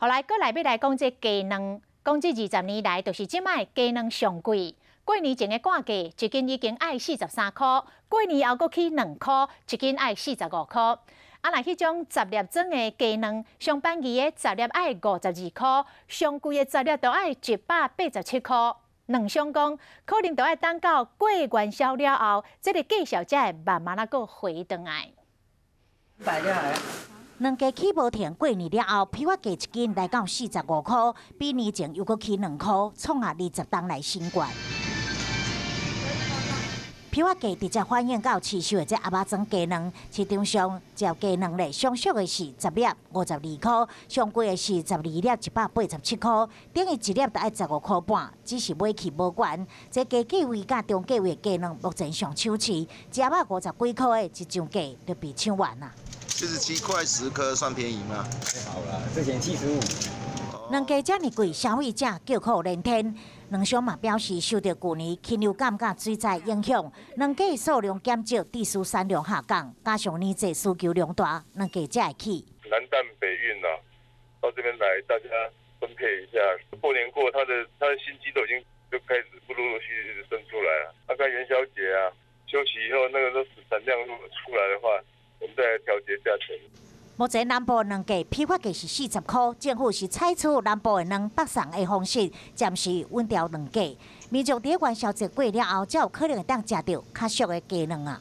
後來閣來欲來講這雞卵，講這20年來，就是這擺雞卵上貴。過年前的半價，一斤已經愛43箍；過年後閣起2箍，一斤愛45箍。啊，若彼種十粒裝的雞卵，上便宜的十粒愛52箍，上貴的十粒都愛187箍。卵商講，可能都愛等到過元宵了後，這个價數才會慢慢仔閣回轉來。卵價起無停，過年了後，批發價一斤來到45箍，比年前又閣起2箍，創下20冬來新懸。批發價直接反映到市售的這盒仔裝雞卵，市場上這雞卵咧，上俗的是十粒52箍，上貴的是12粒187箍，等於一粒著愛15箍半，只是買去無懸。這低價位佮中價位的雞卵目前上搶市，一盒仔50幾箍的一張價就被搶完啦。 77塊10顆算便宜嗎？還好啦，之前75。卵價遮爾貴，消費者叫苦連天。卵商嘛表示，受著舊年禽流感佮水災影響，卵雞數量減少，致使產量下降，加上年節需求量大，卵價才會起。南蛋北運啊，到這邊來，大家分配一下。過年過，他的新雞都已經就開始陸陸續續生出來了。大概元宵節啊，休息以後，那個都產量如果出來的話，我們再來調節價錢。目前南部卵價批發價是40箍，政府是採取南部的卵北送的方式，暫時穩調卵價。民眾佇元宵節過了後，才有可能會當食著較俗的雞卵啊。